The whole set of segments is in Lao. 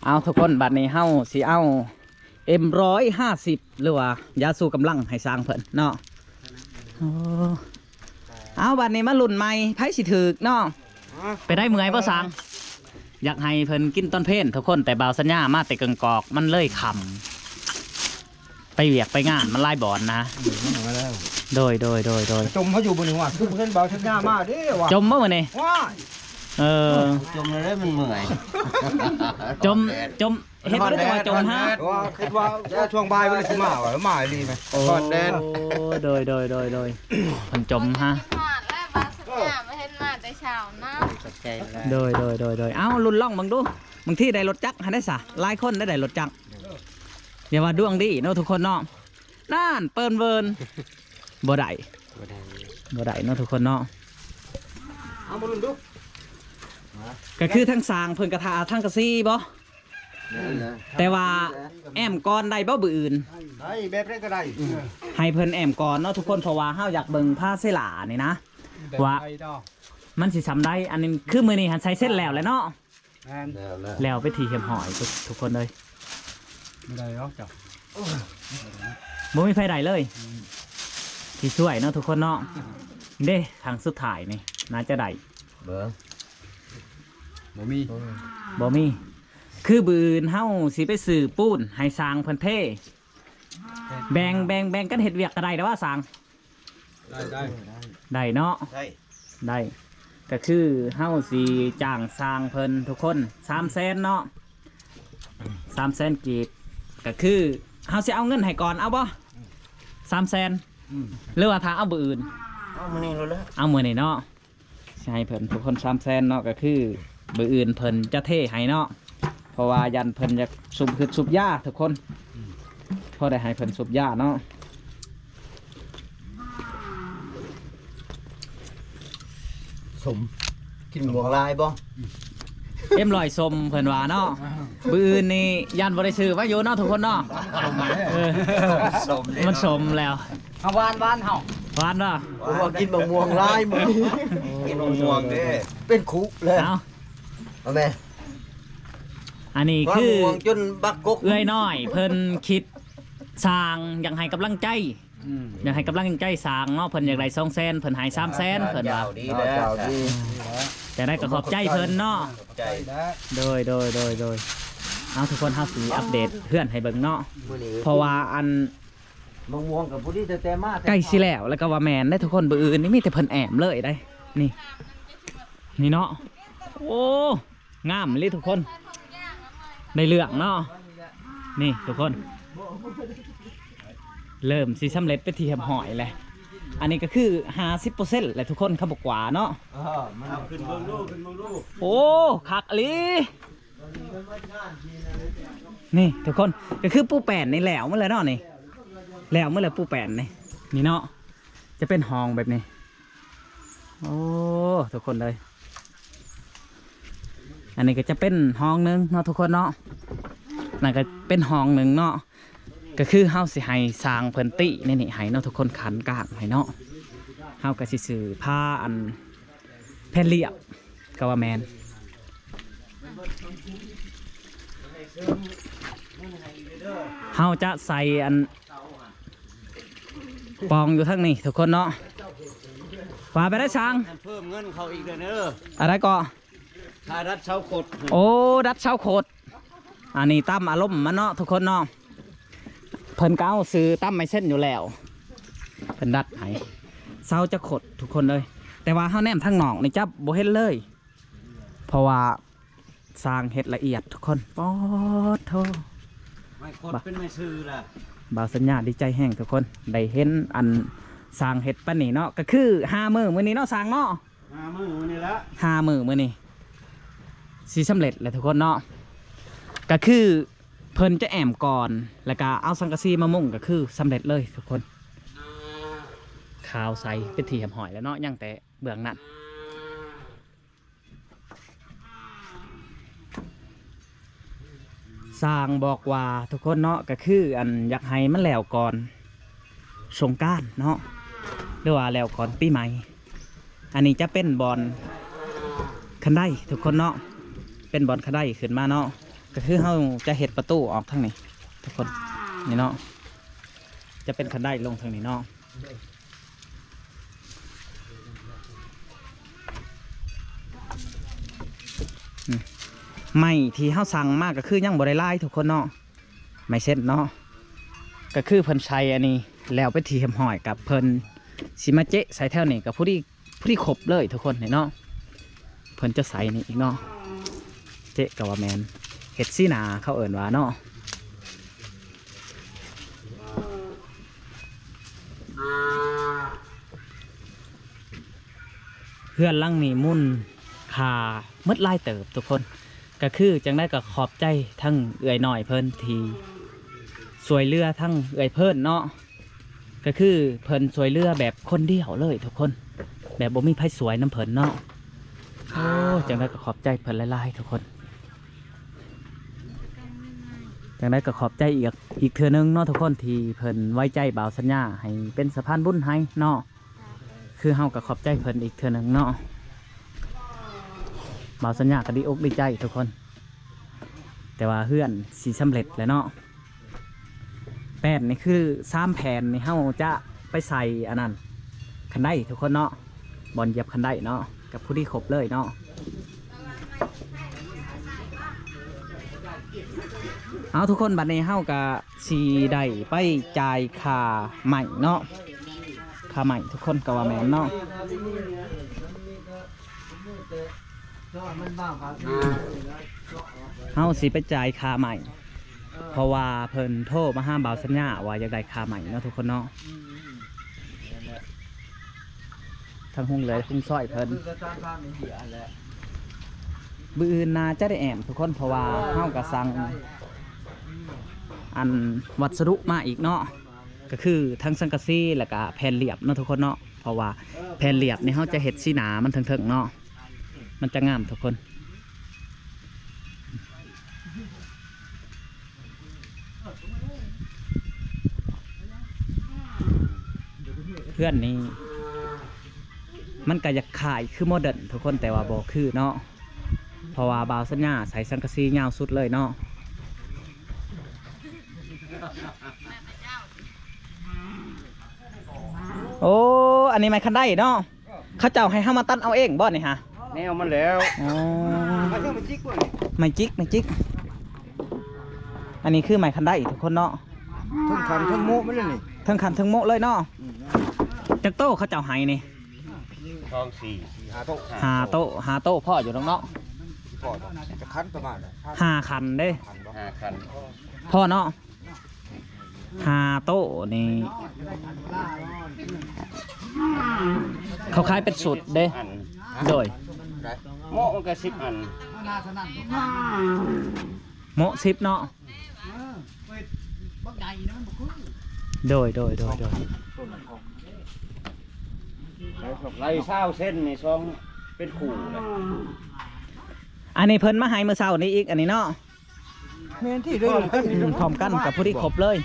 ເອົາທຸກຄົນ ບັດນີ້ເຮົາຊິເອົາ ເອັມຮ້ອຍຫ້າສິບ ຫຼືວ່າຢາຊູກຳລັງໃຫ້ຊ່າງເພິ່ນເນາະ. ໂອ້ ເອົາ ບັດນີ້ມາລຸ້ນໃໝ່ ໃຜຊິຖືກເນາະ. ໄປໄດ້ເມື່ອຍບໍ່ຊ່າງ? ຢາກໃຫ້ເພິ່ນກິນຕອນເພນທຸກຄົນ ແຕ່ບ່າວສັນຍາມາແຕ່ເກິ່ງກອກ ມັນເລີຍຄ່ຳ ໄປວຽກໄປງານມັນຫຼາຍບ່ອນນະ. ອືມ ມາແລ້ວ ໂດຍ ໂດຍ ໂດຍ ໂດຍ. ຈົມເຮົາຢູ່ມື້ນີ້ວ່າ ຄືບໍ່ເຫັນບ່າວສັນຍາມາເດ້ວ່າ. ຈົມບໍ່ມື້ນີ້? ວ້າຍ ເອີ ຈົມແລ້ວເດ້ ມັນເມື່ອຍ. ຈົມ ຈົມ ເຮັດບໍ່ໄດ້ແຕ່ວ່າຈົມຮະ. ວ່າຄິດວ່າ ວ່າຊ່ວງບ່າຍມັນຊິມາວ່າ ມາອີ່ຫຼີແມະ. ໂອ້ ໂດຍ ໂດຍ ໂດຍ ໂດຍ. ເພິ່ນຈົມຮະ ມາແລ້ວ ບ່າວສັນຍາ ບໍ່ເຫັນມາແຕ່ເຊົ້ານະ. ຂອບໃຈຫຼາຍ. ໂດຍ ໂດຍ ໂດຍ ໂດຍ. ເອົ້າ ລຸ້ນລອງເບິ່ງດູ ບາງທີໄດ້ລົດຈັກຫັ້ນໄດ້ສະ ຫຼາຍຄົນໄດ້ ໄດ້ລົດຈັກ. ຢ່າວ່າດວງດີເນາະທຸກຄົນເນາະ. ນັ້ນ ເປີ້ນເວີນ ບໍ່ໄດ້ ບໍ່ໄດ້ ບໍ່ໄດ້ເນາະທຸກຄົນເນາະ. ເອົາມາລຸ້ນດູ ກໍຄືທາງຊ່າງເພິ່ນກະທາທາງກະຊີບໍ່? ແມ່ນແຫຼະ. ແຕ່ວ່າແອ້ມກ່ອນໄດ້ບໍ່ມື້ອື່ນ? ໄດ້ ແບບໃດກໍໄດ້. ໃຫ້ເພິ່ນແອ້ມກ່ອນເນາະທຸກຄົນ ເພາະວ່າເຮົາຢາກເບິ່ງພາເຊລານີ້ນະ ແບບ ວ່າ ໃດເນາະ ມັນຊິຊ່ຳໃດ. ອັນນີ້ຄືມື້ນີ້ຫັ້ນໃສ່ເສັດແລ້ວແຫຼະເນາະ. ແມ່ນ ແລ້ວ ແລ້ວ ແລ້ວໄປນທີ່ຮຽບຮ້ອຍທຸກ ທຸກຄົນເອີຍ. ບໍ່ໄດ້ດອກເຈົ້າ ບໍ່ມີໃຜໄດ້ເລີຍ. ອືມ ທີ່ຊ່ວຍເນາະທຸກຄົນເນາະ. ເດ້ ຄັ້ງສຸດທ້າຍນີ້ໜ້າຈະໄດ້. ເບິ່ງ ບໍ່ມີ ບໍ່ມີ. ຄືມື້ອື່ນເຮົາຊິໄປຊື້ປູນໃຫ້ຊ່າງເພິ່ນເທ. ແບ່ງ ແບ່ງ ແບ່ງກັນເຮັດວຽກກໍໄດ້ເດ້ວ່າຊ່າງ. ໄດ້ ໄດ້ ໄດ້ເນາະ ໄດ້ ໄດ້ ກໍຄືເຮົາຊິຈ້າງຊ່າງເພິ່ນທຸກຄົນສາມແສນເນາະ ສາມແສນກີບ. ກໍຄືເຮົາຊິເອົາເງິນໃຫ້ກ່ອນ ເອົາບໍ່? ສາມແສນ ອືມ ຫຼືວ່າຖ້າເອົາມື້ອື່ນ? ເອົາມື້ນີ້ໂລດແຫຼະ ເອົາມື້ນີ້ເນາະ. ຊິໃຫ້ເພິ່ນທຸກຄົນສາມແສນເນາະ ກໍຄືມື້ອື່ນເພິ່ນຈະເທໃຫ້ເນາະ ເພາະວ່າຢ້ານເພິ່ນຢາກສູບ ສູບຢາທຸກຄົນ ພໍໄດ້ໃຫ້ເພິ່ນສູບຢາເນາະ. ສົມ ກິນໝ່ວງຫຼາຍບໍ່? ເອັມຮ້ອຍສົມເພິ່ນວ່າເນາະ. ມື້ອື່ນນີ້ຢ້ານບໍ່ໄດ້ຊື້ມາຢູ່ເນາະທຸກຄົນເນາະ. ເອີ ສົມເດ້ ມັນສົມແລ້ວ. ເຮົາຫວານ ຫວານເຮົາ ຫວານບໍ່? ເພາະວ່າກິນໝ່ວງຫຼາຍມື້ນີ້ ກິນໝ່ວງເດ້ ເປັນຄຸແລ້ວ. ເອົາ ເອົາແມ່ ອັນນີ້ຄື ໝ່ວງຈົນບັກກົກ ເອື້ອຍນ້ອຍເພິ່ນຄິດສ້າງ ຢາກໃຫ້ກຳລັງໃຈ ອືມ ຢາກໃຫ້ກຳລັງໃຈສ້າງເນາະ. ເພິ່ນຢາກໄດ້ສອງແສນ ເພິ່ນໃຫ້ສາມແສນ ເພິ່ນວ່າ. ເຈົ້າ ດີແລ້ວ ເຈົ້າ ດີ ຈັ່ງໃດກໍຂອບໃຈເພິ່ນເນາະ. ຂອບໃຈ ໂດຍ ໂດຍ ໂດຍ ໂດຍ. ເອົາ ທຸກຄົນ ເຮົາຊິອັບເດດເຮືອນໃຫ້ເບິ່ງເນາະ ມື້ນີ້ ເພາະວ່າອັນ ມະມ່ວງກໍພໍດີແຕ່ ແຕ່ມາແຕ່ ໃກ້ຊິແລ້ວ ແລ້ວກໍວ່າແມ່ນເດ້ທຸກຄົນ. ມື້ອື່ນນີ້ມີແຕ່ເພິ່ນແອ້ມເລີຍເດ້ ນີ້ ນີ້ເນາະ. ໂອ້ ງາມອີ່ຫຼີທຸກຄົນ ໄດ້ເລື່ອງເນາະ. ນີ້ທຸກຄົນ ເລີ່ມຊິສຳເລັດເປັນທີ່ຮຽບຮ້ອຍແລ້ວ. ອັນນີ້ກໍຄືຫ້າສິບເປີເຊັນແລ້ວທຸກຄົນ ຄຳບໍ່ກວ່າເນາະ. ເອີ ມັນ ເອົາຂຶ້ນເບິ່ງດູ ຂຶ້ນເບິ່ງດູ. ໂອ້ ຄັກອີ່ຫຼີ. ນີ້ທຸກຄົນ ກໍຄືປູແປ້ນນີ້ແລ້ວໝົດແລ້ວເນາະ ນີ້ແລ້ວໝົດແລ້ວ ປູແປ້ນນີ້ ນີ້ເນາະ ຈະເປັນຫ້ອງແບບນີ້. ໂອ້ ທຸກຄົນເອີຍ ອັນນີ້ກໍຈະເປັນຫ້ອງໜຶ່ງເນາະທຸກຄົນເນາະ ນັ້ນກໍເປັນຫ້ອງໜຶ່ງເນາະ. ກໍຄືເຮົາຊິໃຫ້ຊ່າງເພິ່ນຕິໃນນີ້ໃຫ້ເນາະທຸກຄົນ ຄັນກາງໃຫ້ເນາະ. ເຮົາກໍຊິຊື້ຜ້າອັນ ແຜ່ນລຽບກໍວ່າແມ່ນ. ເຮົາຈະໃສ່ອັນປ່ອງຢູ່ທາງນີ້ທຸກຄົນເນາະ. ວ່າໄປໄດ້ຊ່າງ ເພີ່ມເງິນເຂົາອີກເດີ. ອັນໃດກໍ ຄ່າດັດເສົາຂົດ. ໂອ້ ດັດເສົາຂົດ. ອັນນີ້ຕາມອາລົມມັນເນາະທຸກຄົນເນາະ. ເພິ່ນກໍເອົາຊື່ຕາມໄມ້ເຊັນຢູ່ແລ້ວ ເພິ່ນດັດໃຫ້. ເສົາຈະຂົດທຸກຄົນເອີຍ ແຕ່ວ່າເຮົາແນມທາງນອກນີ້ຈະບໍ່ເຫັນເລີຍ ເພາະວ່າຊ່າງເຮັດລະອຽດທຸກຄົນ. ປາດໂທ້ ໄມ້ຂົດເປັນໄມ້ຊື່ລະ. ບ່າວສັນຍາດີໃຈແຮງທຸກຄົນ ໄດ້ເຫັນອັນຊ່າງເຮັດປານນີ້ເນາະ. ກໍຄືຫ້າມື້ມື້ນີ້ເນາະຊ່າງເນາະ. ຫ້າມື້ມື້ນີ້ລະ ຫ້າມື້ມື້ນີ້ຊິສຳເລັດແລ້ວທຸກຄົນເນາະ. ກໍຄືເພິ່ນຈະແອ້ມກ່ອນ ແລ້ວກໍເອົາສັງກະສີມາມຸງ ກໍຄືສຳເລັດເລີຍທຸກຄົນ. ຂາວໃສເປັນທີ່ຮຽບຮ້ອຍແລ້ວເນາະ ຍັງແຕ່ເບື້ອງນັ້ນ. ຊ່າງບອກວ່າທຸກຄົນເນາະ ກໍຄືອັນຢາກໃຫ້ມັນແລ້ວກ່ອນສົງການເນາະ ຫຼືວ່າແລ້ວກ່ອນປີໃໝ່. ອັນນີ້ຈະເປັນບ່ອນຂັ້ນໄດທຸກຄົນເນາະ ເປັນບ່ອນຂັ້ນໄດຂຶ້ນມາເນາະ. ກໍຄືເຮົາຈະເຮັດປະຕູອອກທາງນີ້ທຸກຄົນ ນີ້ເນາະ ຈະເປັນຄັນໄດລົງທາງນີ້ເນາະ. ອືມ ໄມ້ທີ່ເຮົາສັ່ງມາກໍຄືຍັງບໍ່ໄດ້ຫຼາຍທຸກຄົນເນາະ ໄມ້ເຊັນເນາະ ກໍຄືເພິ່ນໃສ່ອັນນີ້ແລ້ວເປັນທີ່ຮຽບຮ້ອຍ ກັບເພິ່ນຊິມາເຈາະໃສ່ແຖວນີ້ກໍພໍດີ ພໍດີຄົບເລີຍທຸກຄົນນີ້ເນາະ. ເພິ່ນຈະໃສ່ນີ້ອີກເນາະ ເຈາະກໍວ່າແມ່ນ ເຮັດສີໜ້າເຂົາເອີ້ນວ່າເນາະ. ເຮືອນຫຼັງນີ້ມູນຄ່າໝົດຫຼາຍເຕີບທຸກຄົນ ກໍຄືຈັ່ງໃດກໍຂອບໃຈທັງເອື້ອຍນ້ອຍເພິ່ນທີ່ຊ່ວຍເຫຼືອທັງເອື້ອຍເພິ່ນເນາະ. ກໍຄືເພິ່ນຊ່ວຍເຫຼືອແບບຄົນດຽວເລີຍທຸກຄົນ ແບບບໍ່ມີໃຜຊ່ວຍນຳເພິ່ນເນາະ. ໂອ້ ຈັ່ງໃດກໍຂອບໃຈເພິ່ນຫຼາຍໆທຸກຄົນ ຈັ່ງໃດກໍຂອບໃຈອີກ ອີກເທື່ອໜຶ່ງເນາະທຸກຄົນ ທີ່ເພິ່ນໄວ້ໃຈບ່າວສັນຍາໃຫ້ເປັນສະພານບຸນໃຫ້ເນາະ. ຄືເຮົາກໍຂອບໃຈເພິ່ນອີກເທື່ອໜຶ່ງເນາະ. ບ່າວສັນຍາກໍດີອົກດີໃຈທຸກຄົນ ແຕ່ວ່າເຮືອນຊິສຳເລັດແລ້ວເນາະ. ແປ້ນນີ້ຄືສາມແຜ່ນນີ້ ເຮົາຈະໄປໃສ່ອັນນັ້ນ ຄັນໄດທຸກຄົນເນາະ ບ່ອນຢຽບຄັນໄດເນາະ ກໍພໍດີຄົບເລີຍເນາະ. ເອົາທຸກຄົນ ບັດນີ້ເຮົາກໍຊິໄດ້ໄປຈ່າຍຄ່າໄມ້ເນາະ ຄ່າໄມ້ທຸກຄົນກໍວ່າແມ່ນເນາະ. ເຮົາຊິໄປຈ່າຍຄ່າໄມ້ ເພາະວ່າເພິ່ນໂທມາຫາບ່າວສັນຍາວ່າຢາກໄດ້ຄ່າໄມ້ເນາະທຸກຄົນເນາະ. ທາງຮຸງເຫຼືອຮຸງຊອຍເພິ່ນ ມື້ອື່ນໜ້າຈະໄດ້ແອ້ມທຸກຄົນ ເພາະວ່າເຮົາກໍສັ່ງອັນວັດສະດຸມາອີກເນາະ ກໍຄືທັງສັງກະສີ ແລ້ວກະແຜ່ນລຽບເນາະທຸກຄົນເນາະ. ເພາະວ່າແຜ່ນລຽບນີ້ເຮົາຈະເຮັດສີໜ້າມັນເທິງໆເນາະ ມັນຈະງາມທຸກຄົນ. ເຮືອນນີ້ມັນກະຢາກຄ້າຍຄືໂມເດີນທຸກຄົນ ແຕ່ວ່າບໍ່ຄືເນາະ ເພາະວ່າບ່າວສັນຍາໃສ່ສັງກະສີຍາວສຸດເລີຍເນາະ. ໂອ້ ອັນນີ້ໄມ້ຄັນໄດເນາະ ເຂົາເຈົ້າໃຫ້ເຮົາມາຕັດເອົາເອງບໍ່ນີ້ຫະ? ແນວມັນແລ້ວ ອໍ ໄມ້ຈິກ ໄມ້ຈິກ ອັນນີ້ຄືໄມ້ຄັນໄດທຸກຄົນເນາະ ເທິງຄັນເທິງໂມະມັນເລີຍນີ້ ເທິງຄັນເທິງໂມະເລີຍເນາະ. ອືມ ຈັກໂຕເຂົາເຈົ້າໃຫ້ນີ້? ສອງ ສີ່ ຫ້າໂຕ ຫ້າໂຕ ຫ້າໂຕພໍຢູ່ດອກເນາະ ພໍຢູ່ ຈະຄັນປະມານ ຫ້າຄັນເດ້ ຫ້າຄັນ ພໍເນາະ. ຫ້າໂຕນີ້ ເຂົາຂາຍເປັນຊຸດເດ້ ອັນ ໂດຍ ໂມະມັນກໍສິບອັນ ໂມະສິບເນາະ ໂດຍ ໂດຍ ໂດຍ ໂດຍ ໄລ່ຊາວເຊັນນີ້ ສອງເປັນຄູ່ເລີຍ. ອັນນີ້ເພິ່ນມາໃຫ້ມື້ເຊົ້ານີ້ອີກ ອັນນີ້ເນາະ. ແມ່ນທີ່ເດີ ອືມ ພ້ອມກັນກໍພໍດີຄົບເລີຍ.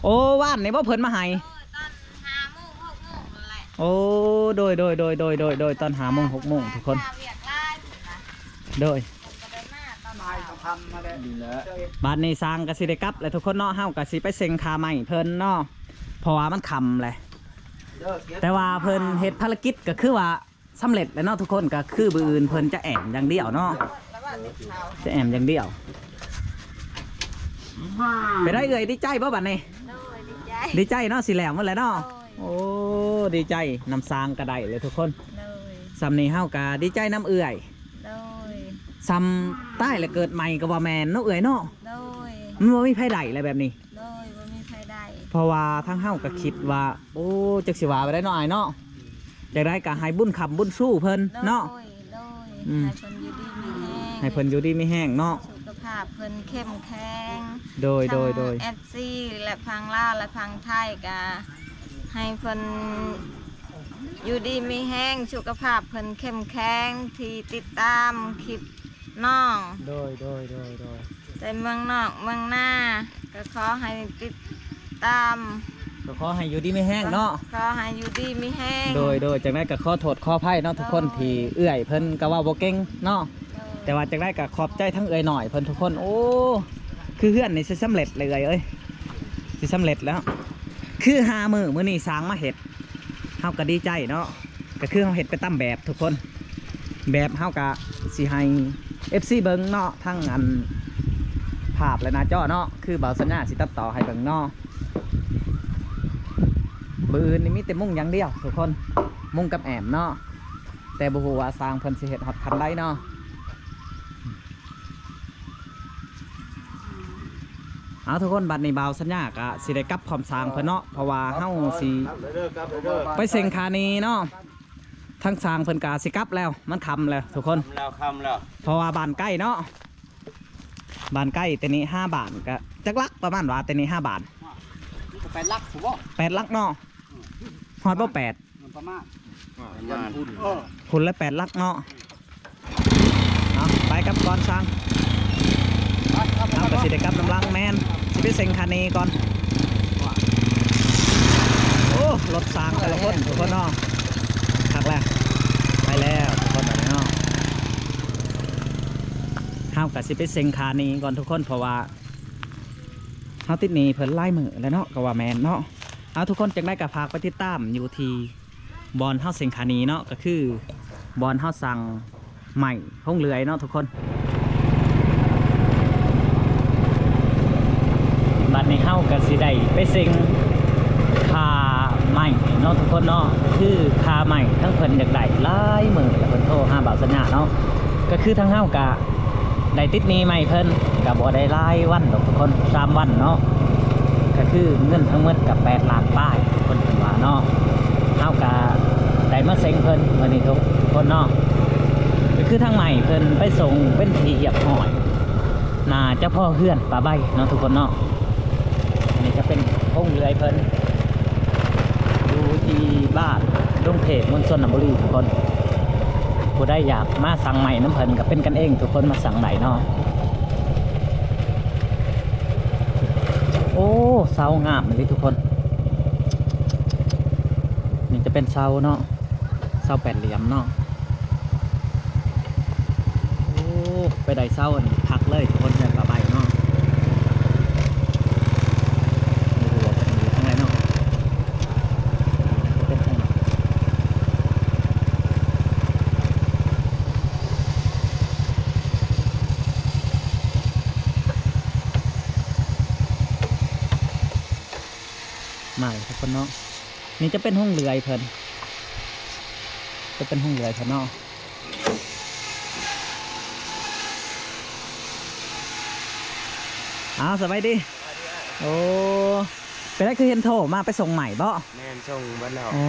ໂອ້ ວານນີ້ບໍ່ເພິ່ນມາໃຫ້? ໂອ້ ຕອນຫ້າໂມງ ຫົກໂມງນັ້ນແຫຼະ. ໂອ້ ໂດຍ ໂດຍ ໂດຍ ໂດຍ ໂດຍ ໂດຍ ຕອນຫ້າໂມງ ຫົກໂມງທຸກຄົນ ເວຍກຫຼາຍ ໂດຍ ເພິ່ນກໍໄດ້ມາຕອນເຊົ້າ. ບາດນີ້ຊ່າງກໍຊິໄດ້ກັບແລ້ວທຸກຄົນເນາະ ເຮົາກໍຊິໄປເສັງຄ່າໄມ້ເພິ່ນເນາະ ເພາະວ່າມັນຄ່ຳແຫຼະ ແຕ່ວ່າເພິ່ນເຮັດພາລະກິດກໍຄືວ່າ ສຳເລັດແລ້ວເນາະທຸກຄົນ ກໍຄືມື້ອື່ນເພິ່ນຈະແອ້ມຢ່າງດຽວເນາະ ຈະແອ້ມຢ່າງດຽວ. ເປັນໃດເອື້ອຍ ດີໃຈບໍ່ບັດນີ້? ໂດຍ ດີໃຈ ດີໃຈເນາະ ຊິແລ້ວໝົດແລ້ວເນາະ. ໂດຍ ໂອ້ ດີໃຈ ນ້ຳສ້າງກໍໄດ້ເລີຍທຸກຄົນ. ໂດຍ ສ່ຳນີ້ເຮົາກໍດີໃຈນຳເອື້ອຍ. ໂດຍ ສ່ຳຕາຍແລ້ວເກີດໃໝ່ກໍວ່າແມ່ນເນາະເອື້ອຍເນາະ. ໂດຍ ມັນບໍ່ມີໃຜໄດ້ແລ້ວແບບນີ້. ໂດຍ ບໍ່ມີໃຜໄດ້ ເພາະວ່າທາງເຮົາກໍຄິດວ່າ ໂອ້ ຈັກຊິວ່າໄປໄດ້ເນາະອ້າຍເນາະ ຈັ່ງໃດກໍໃຫ້ບຸນຄ້ຳບຸນຊູເພິ່ນເນາະ. ໂດຍ ໂດຍ ອືມ ໃຫ້ເພິ່ນຢູ່ດີມີແຮງ ໃຫ້ເພິ່ນຢູ່ດີມີແຮງເນາະ ສຸຂະພາບເພິ່ນເຂັ້ມແຂງ. ໂດຍ ໂດຍ ໂດຍ ທັງເອັຟຊີ ແລະ ຝັ່ງລາວ ແລະ ຝັ່ງໄທ ກໍໃຫ້ເພິ່ນຢູ່ດີມີແຮງ ສຸຂະພາບເພິ່ນເຂັ້ມແຂງ ທີ່ຕິດຕາມຄລິບນ້ອງ. ໂດຍ ໂດຍ ໂດຍ ໂດຍ ແຕ່ເມືອງນອກເມືອງນາ ກໍຂໍໃຫ້ຕິດຕາມ ກໍຂໍໃຫ້ຢູ່ດີມີແຮງເນາະ ຂໍໃຫ້ຢູ່ດີມີແຮງ. ໂດຍ ໂດຍ ຈັ່ງໃດກໍຂໍໂທດຂໍອະໄພເນາະທຸກຄົນ ໂດຍ ທີ່ເອື້ອຍເພິ່ນກໍເວົ້າບໍ່ເກັ່ງເນາະ. ໂດຍ ແຕ່ວ່າຈັ່ງໃດກໍຂອບໃຈທັງເອື້ອຍນ້ອຍເພິ່ນທຸກຄົນ. ໂອ້ ຄືເຮືອນນີ້ຊິສຳເລັດເລີຍເອີຍ ຊິສຳເລັດແລ້ວ. ຄືຫ້າມື້ມື້ນີ້ຊ່າງມາເຮັດ ເຮົາກໍດີໃຈເນາະ. ກໍຄືເຮົາເຮັດໄປຕາມແບບທຸກຄົນ ແບບເຮົາກໍຊິໃຫ້ເອັຟຊີເບິ່ງເນາະ ທັງອັນພາບ ແລະ ໜ້າຈໍເນາະ. ຄືບ່າວສັນຍາຊິຕັດຕໍ່ໃຫ້ເບິ່ງເນາະ. ມື້ອື່ນນີ້ມີແຕ່ມຸງຢ່າງດຽວທຸກຄົນ ມຸງກັບແອ້ມເນາະ. ແຕ່ບໍ່ຮູ້ວ່າຊ່າງເພິ່ນຊິເຮັດຮອດຂັ້ນໃດເນາະ. ເອົາທຸກຄົນ ບັດນີ້ບ່າວສັນຍາກະຊິໄດ້ກັບພ້ອມຊ່າງເພິ່ນເນາະ ເພາະວ່າເຮົາຊິ ກັບເດີ ກັບເດີ ໄປເສັງຄານີເນາະ. ທາງຊ່າງເພິ່ນກະຊິກັບແລ້ວ ມັນຄ່ຳແລ້ວທຸກຄົນ ຄ່ຳແລ້ວ ຄ່ຳແລ້ວ ເພາະວ່າບ້ານໃກ້ເນາະ ບ້ານໃກ້ແຕ່ນີ້ຫາບ້ານກະຈັກຫຼັກ ປະມານວ່າແຕ່ນີ້ຫາບ້ານ ມັນກໍແປດຫຼັກພຸ້ນບໍ່ ແປດຫຼັກເນາະ. ອືມ ຮອດບໍ່ແປດ ມັນປະມານ ປະມານ ເອີ ພຸ້ນລະແປດຫຼັກເນາະ. ເອົາ ໄປກັບກ່ອນຊ່າງ ໄປ ເຮົາກໍຊິໄດ້ກັບນຳຫຼັງ ແມ່ນ ຊິໄປເສັງຄານີກ່ອນ. ໂອ້ ລົດຊ່າງແຕ່ລະຄົນທຸກຄົນເນາະ ຄັກແລ້ວ ໄປແລ້ວທຸກຄົນ ບັດນີ້ເນາະ. ເຮົາກໍຊິໄປເສັງຄານີກ່ອນທຸກຄົນ ເພາະວ່າເຮົາຕິດໜີ້ເພິ່ນຫຼາຍມື້ແລ້ວເນາະ ກໍວ່າແມ່ນເນາະ. ເອົາ ທຸກຄົນ ຈັ່ງໃດກໍຝາກໄປຕິດຕາມຢູ່ທີ່ ບ່ອນເຮົາເສັງຄານີເນາະ ກໍຄືບ່ອນເຮົາສັ່ງໄມ້ໂຮງເລື່ອຍເນາະທຸກຄົນ. ບັດນີ້ເຮົາກໍຊິໄດ້ໄປເສັງຄ່າໄມ້ເນາະທຸກຄົນເນາະ ຄືຄ່າໄມ້ ທັງເພິ່ນຢາກໄດ້ຫຼາຍມື້ແລ້ວ ເພິ່ນໂທຫາບ່າວສັນຍາເນາະ ກໍຄືທາງເຮົາກະ ໄດ້ຕິດໜີ້ໃໝ່ເພິ່ນ ກໍບໍ່ໄດ້ຫຼາຍວັນດອກທຸກຄົນ ສາມວັນເນາະ ກໍຄືເງິນທັງໝົດກໍແປດລ້ານປາຍ ທຸກຄົນເພິ່ນວ່າເນາະ. ເຮົາກໍໄດ້ມາເສັງເພິ່ນມື້ນີ້ທຸກຄົນເນາະ ກໍຄືທາງໃໝ່ເພິ່ນໄປສົ່ງເປັນທີ່ຮຽບຮ້ອຍ ໜ້າຈະພໍເຮືອນປ້າໃບເນາະທຸກຄົນເນາະ. ອັນນີ້ຈະເປັນໂຮງເລື່ອຍເພິ່ນ ຢູ່ທີ່ບ້ານດົງເທບ ເມືອງຊົນນະບູລີທຸກຄົນ. ຜູ້ໃດຢາກມາສັ່ງໄມ້ນຳເພິ່ນກໍເປັນກັນເອງທຸກຄົນ ມາສັ່ງໄດ້ເນາະ. ໂອ້ ເສົາງາມອີ່ຫຼີທຸກຄົນ ນີ້ຈະເປັນເສົາເນາະ ເສົາແປດຫຼ່ຽມເນາະ. ໂອ້ ໄປໄດ້ເສົາອັນຄັກເລີຍທຸກຄົນ ເຮືອນປ້າໃບເນາະ. ບໍ່ຮູ້ວ່າເພິ່ນຢູ່ທາງໃດເນາະ ເປັນທາງໃດ. ມາເລີຍທຸກຄົນເນາະ ນີ້ຈະເປັນໂຮງເລື່ອຍເພິ່ນ ຈະເປັນໂຮງເລື່ອຍເພິ່ນເນາະ. ອ້າວ ສະບາຍດີ. ໂອ້ ເປັນໃດຄືເຫັນໂທມາ ໄປສົ່ງໃໝ່ບໍ? ແມ່ນ ສົ່ງເບິດແລ້ວ. ໂອ້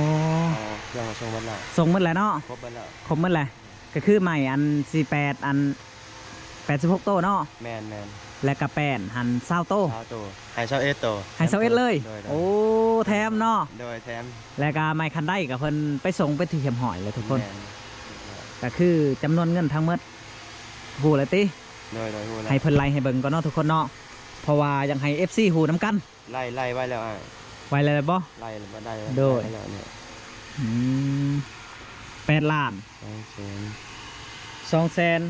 ເຄື່ອງສົ່ງເບິດແລ້ວ ສົ່ງໝົດແລ້ວເນາະ ຄົບເບິດແລ້ວ ຄົບໝົດແລ້ວ. ກໍຄືໃໝ່ອັນສີ່ແປດ ອັນແປດສິບຫົກໂຕເນາະ. ແມ່ນໆ ແລ້ວກໍແປ້ນຫັ້ນຊາວໂຕ ຊາວໂຕ ໃຫ້ຊາວເອັດໂຕ ໃຫ້ຊາວເອັດເລີຍ. ໂດຍໆ ໂອ້ ແຖມເນາະ ໂດຍ ແຖມ. ແລ້ວກໍໄມ້ຄັນໄດກໍເພິ່ນໄປສົ່ງເປັນທີ່ຮຽບຮ້ອຍແລ້ວທຸກຄົນ ແມ່ນ. ກໍຄືຈຳນວນເງິນທັງໝົດຮູ້ແລ້ວຕິ? ໂດຍໆ ຮູ້ແລ້ວ ໃຫ້ເພິ່ນໄລ່ໃຫ້ເບິ່ງກ່ອນເນາະທຸກຄົນເນາະ ເພາະວ່າຢາກໃຫ້ເອັຟຊີຮູ້ນຳກັນ. ໄລ່ ໄລ່ໄວ້ແລ້ວອ້າຍ ໄວ້ແລ້ວບໍ່? ໄລ່ບໍ່ໄດ້ ໂດຍ ໄດ້ແລ້ວນີ້ ອືມ ແປດລ້ານ ສອງແສນ ສອງແສນ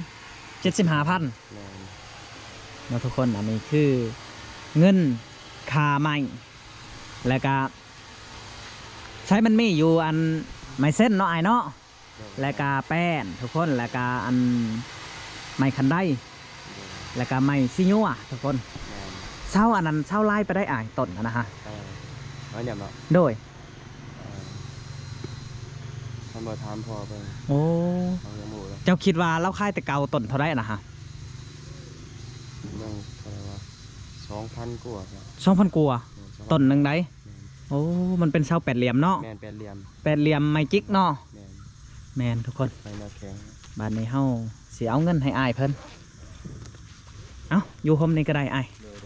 ເຈັດສິບຫ້າພັນ ແມ່ນ ເນາະທຸກຄົນ. ອັນນີ້ຄືເງິນຄ່າໄມ້ ແລ້ວກະໃຊ້ມັນມີຢູ່ອັນໄມ້ເຊັນເນາະອ້າຍເນາະ. ແລ້ວກະແປ້ນທຸກຄົນ ແລ້ວກະອັນໄມ້ຄັນໄດ ແລ້ວກະໄມ້ສີຍົວທຸກຄົນ. ແມ່ນ ເສົາອັນນັ້ນເສົາຫຼາຍປານໃດອ້າຍ ຕົ້ນຫັ້ນນະຮະ? ເອີ ໄມ້ຫຍັງເນາະ? ໂດຍ ເອີ ທ່ານບໍ່ຖາມພໍ່ເບິ່ງ. ໂອ້ ເຮົາຍັງບໍ່ຮູ້ເລີຍ. ເຈົ້າຄິດວ່າລາວຂາຍແຕ່ເກົ່າຕົ້ນເທົ່າໃດນະຮະ? ເບິ່ງເທົ່າໃດວະ ສອງພັນກວ່າ ສອງພັນກວ່າ. ແມ່ນ ສອງພັນ ຕົ້ນໜຶ່ງໃດ? ແມ່ນ ໂອ້ ມັນເປັນເສົາແປດຫຼ່ຽມເນາະ? ແມ່ນ ແປດຫຼ່ຽມ ແປດຫຼ່ຽມໄມ້ຈິກເນາະ? ແມ່ນ ແມ່ນທຸກຄົນ ໄມ້ໜ້າແຂງ. ບາດນີ້ເຮົາຊິເອົາເງິນໃຫ້ອ້າຍເພິ່ນ ເອົ້າ ຢູ່ຮົ່ມນີ້ກໍໄດ້ອ້າຍ. ໂດຍ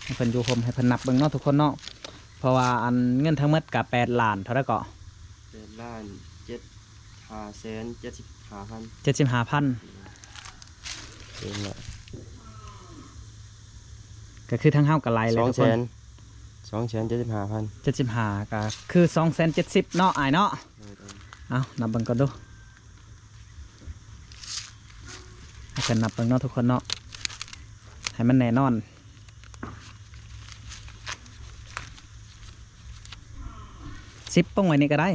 ໆ ໃຫ້ເພິ່ນຢູ່ຮົ່ມ ໃຫ້ເພິ່ນນັບເບິ່ງເນາະທຸກຄົນເນາະ ເພາະວ່າອັນເງິນທັງໝົດກໍແປດລ້ານເທົ່າໃດເກາະ? ແປດລ້ານເຈັດ ຫ້າແສນເຈັດສິບຫ້າພັນ ເຈັດສິບຫ້າພັນ. ໂດຍ ເປັນລະ ກໍຄືທາງເຮົາກໍໄລ່ແລ້ວທຸກຄົນ ສອງແສນ ສອງແສນເຈັດສິບຫ້າພັນ ເຈັດສິບຫ້າ ກໍຄືສອງແສນເຈັດສິບເນາະອ້າຍເນາະ. ໂດຍໆ ເອົາ ນັບເບິ່ງກ່ອນດູ. ກັນນັບເບິ່ງເນາະທຸກຄົນເນາະ ໃຫ້ມັນແນ່ນອນ. ສິບ ປົງໄວ້ນີ້ກໍໄດ້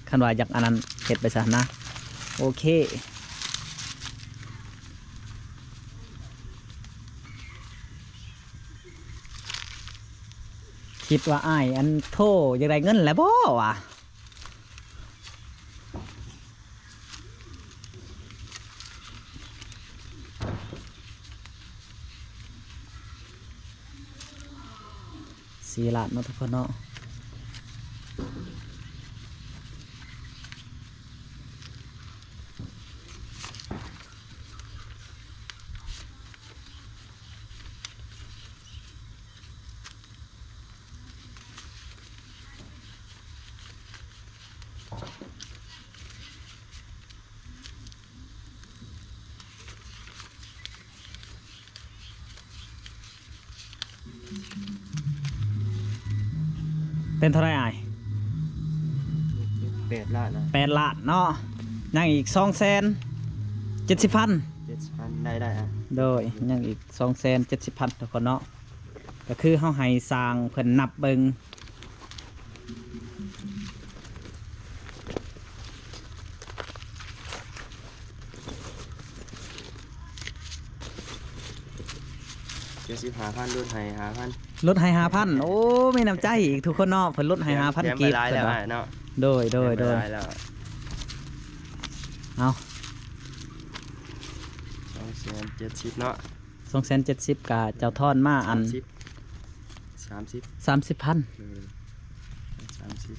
ຄັນວ່າຢາກອັນນັ້ນເຮັດໄປຊະນະ. ໂອເຄ ຄິດວ່າອ້າຍອັນໂທຢາກໄດ້ເງິນແລ້ວບໍ່ວະ? ສີ່ລ້ານເນາະທຸກຄົນເນາະ. ເປັນເທົ່າໃດອ້າຍ? ແປດລ້ານນະ ແປດລ້ານເນາະ ຍັງອີກສອງແສນເຈັດສິບພັນ ເຈັດສິບພັນ ໄດ້ ໄດ້ ອ່ະ ໂດຍ ຍັງອີກສອງແສນເຈັດສິບພັນທຸກຄົນເນາະ. ກໍຄືເຮົາໃຫ້ຊ່າງເພິ່ນນັບເບິ່ງ ເຈັດສິບຫ້າພັນ ລົດໃຫ້ຫ້າພັນ ລົດໃຫ້ຫ້າພັນ. ໂອ້ ມີນ້ຳໃຈອີກທຸກຄົນເນາະ ເພິ່ນລົດໃຫ້ຫ້າພັນ ແຖມໄປ ກີບ ຫຼາຍແລ້ວ ເພິ່ນວ່າ ອ້າຍເນາະ. ໂດຍ ໂດຍ ແຖມໄປ ໂດຍ ຫຼາຍແລ້ວ. ເອົາ ສອງແສນເຈັດສິບເນາະ ສອງແສນເຈັດສິບ ກະເຈົ້າທອນມາອັນ ສາມສິບ ສາມສິບ ສາມສິບພັນ ເອີ ສາມສິບ.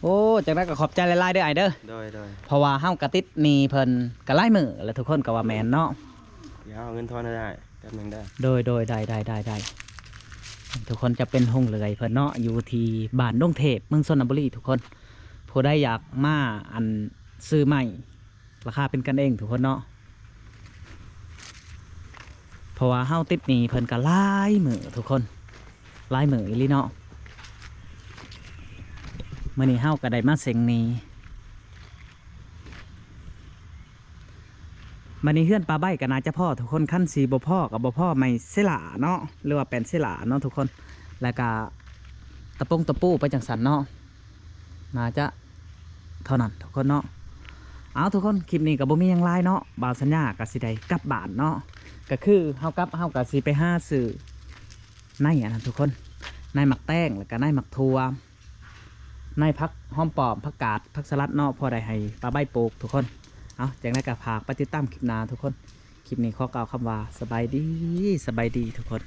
ໂອ້ ຈັ່ງໃດກໍຂອບໃຈຫຼາຍໆເດີອ້າຍເດີ. ໂດຍ ໂດຍ ເພາະວ່າເຮົາກໍຕິດໜີ້ເພິ່ນກໍຫຼາຍມື້ແລ້ວ ທຸກຄົນກໍວ່າແມ່ນເນາະ. ດຽວເອົາເງິນທອນໃຫ້ໄດ້ແປັບໜຶ່ງເດີ. ໂດຍ ໂດຍ ໄດ້ ໄດ້ ໄດ້ ໄດ້ ທຸກຄົນຈະເປັນໂຮງເລື່ອຍເພິ່ນເນາະ ຢູ່ທີ່ບ້ານດົງເທບ ເມືອງຊົນນະບູລີ ທຸກຄົນ. ຜູ້ໃດຢາກມາອັນຊື້ໄມ້ ລາຄາເປັນກັນເອງທຸກຄົນເນາະ ເພາະວ່າເຮົາຕິດໜີ້ເພິ່ນກໍຫຼາຍມື້ທຸກຄົນ ຫຼາຍມື້ອີ່ຫຼີເນາະ. ມື້ນີ້ເຮົາກໍໄດ້ມາເສັງໜີ້ ບັດນີ້ເຮືອນປ້າໃບ້ກໍໜ້າຈະພໍທຸກຄົນ ຄັນຊິບໍ່ພໍກໍບໍ່ພໍໄມ້ເຊລາເນາະ ຫຼືວ່າແປ້ນເຊລາເນາະທຸກຄົນ ແລ້ວກໍຕະປົງຕະປູໄປຈັ່ງຊັ້ນເນາະ. ໜ້າຈະເທົ່ານັ້ນທຸກຄົນເນາະ. ເອົາ ທຸກຄົນ ຄລິບນີ້ກໍບໍ່ມີຫຍັງຫຼາຍເນາະ ບ່າວສັນຍາກໍຊິໄດ້ກັບບ້ານເນາະ. ກໍຄືເຮົາກັບ ເຮົາກໍຊິໄປຫາຊື້ໃນອັນນັ້ນທຸກຄົນ ໃນໝາກແຕງ ແລ້ວກໍໃນໝາກຖົ່ວ ໃນຜັກຫອມປ້ອມ ຜັກກາດ ຜັກສະຫຼັດເນາະ ພໍໄດ້ໃຫ້ປ້າໃບ້ປູກທຸກຄົນ. ເອົາ ຈັ່ງໃດກໍຝາກໄປຕິດຕາມຄລິບໜ້າທຸກຄົນ. ຄລິບນີ້ຂໍກ່າວຄຳວ່າສະບາຍດີ ສະບາຍດີທຸກຄົນ.